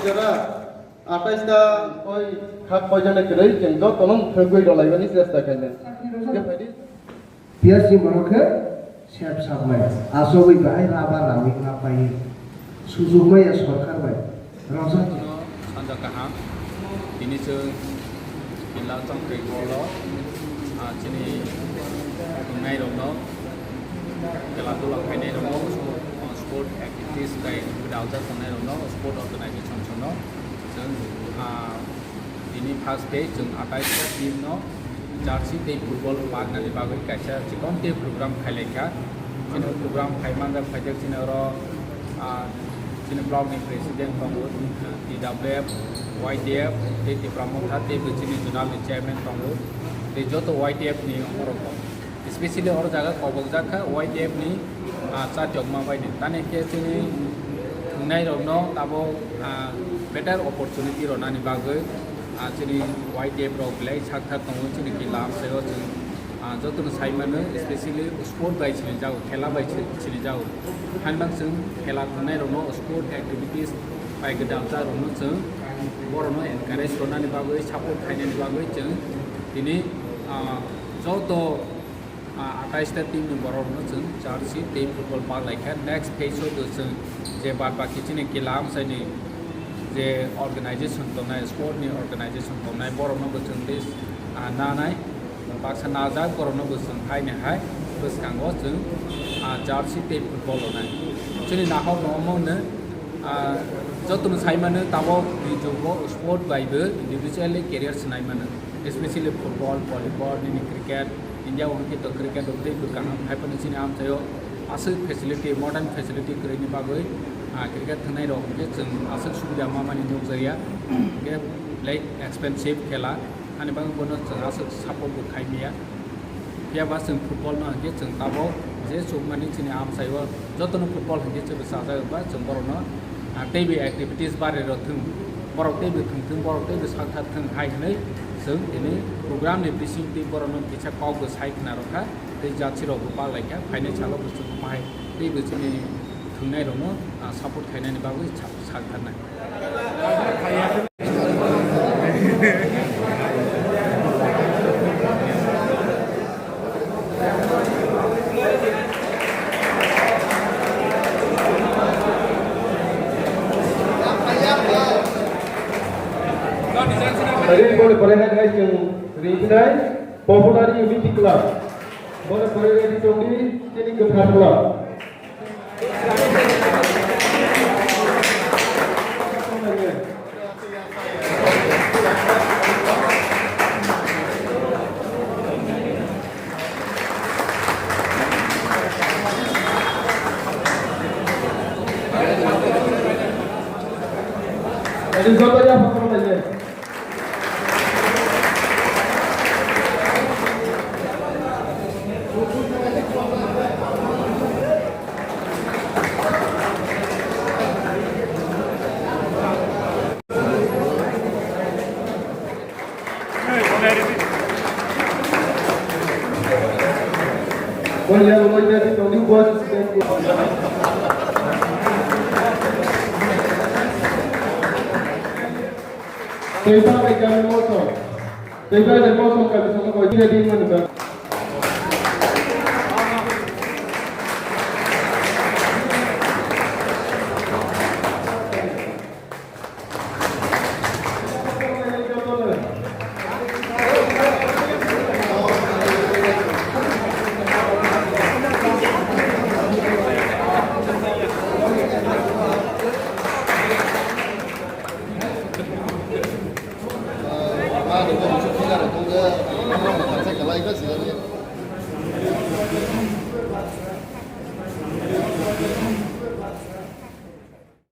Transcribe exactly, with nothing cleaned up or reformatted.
Atais ta oi khak poijana kwrwi chwng jotono thwgwi rwlaimani chesta khainai. Phiya si borok khe sep saplai asogwi bahai raba rawi ma pai sujukmaya sorkar bai rojak. Sanja kaham, tini chwng Kila Chongkri Hall o, ah, chini wngnai rokno, khela dula khainai rokno, sport activities tei daljak tongnai rokno, sport organization rokno chwng, ah, tini first day chwng atais ta team no jersey tei football paknani bagwi kaisa chikon tei program khailai kha. Chini program khai manjak phaijak chini oro, ah, chini block ni president tongo, T W F, Y T F, tei Tipra Motha, tei bo chini zonal ni chairman tongo, tei joto Y T F ni borok tongo. Especially oro jaga kobokjak kha Y T F ni, ah, chatiokma bai ni. Tani khe chini thwngnai rokno tabok, ah, better opportunity rwnani bagwi, ah, chini Y T F rok belai sakthar tongo chini Kila amchaio chwng, ah, jotono sai mano, especially sport bai chini jago, khela bai chi-, chini jago. Hainbang chwng khela thwngnai rokno sport activities bai gwdalsa rokno chwng borokno encourage rwnani bagwi, support khainani bagwi chwng tini, ah, joto, ah, atais ta team ni borok rokno chwng jersey tei football paklai kha. Next phase o bo chwng je bad baki chini Kila amchaini je organization tongnai, sport ni organization tongnai, borok no bo chwng list, ah, nanai baksa najak, borok no bo chwng haini hai bwskango chwng, ah, jersey tei football rwnai. Chini nahok no omo hwno, ah, joto no sai mano tabok ni jugo sport bai bo individually career swnai mano, especially football, volleyball, nini cricket, India o hwnkhe to cricket rok tei bwkang, hai phano chini amchaio aswk facility, modern facility kwrwini bagwi, ah, cricket thwngnai rok hwnkhe chwng aswk subida mamani nukjakya, hwnkhe belai expensive khela, hani bagwi bono chwng aswk support bo khai maya. Phiya ba chwng football no hwnkhe chwng tabok je chukmani chini amchaio jotono football hwnkhe chwng sajak ba chwng borokno, ah, teibo activities bari rw thwng, borok teibo thwng thwng, borok teibo sakthar thwng hai hwnwi chwng tini program ni bisingtwi borokno kisa kok bo sai khna rwkha tei jati rok bo paklai kha, phainai salo bo chwng mahai teibo chini thwngnairokno, ah, support khainani bagwi sa-, saktharnai. Tadi boleh boleh hai chwng rinai Popular Unity Club. Boleh boleh di chwng di chini kwthar club. Jadi joto ya pakai aja. Tei ba bai kami moso. Tei ba bai moso kami sama koi dia di mana ba.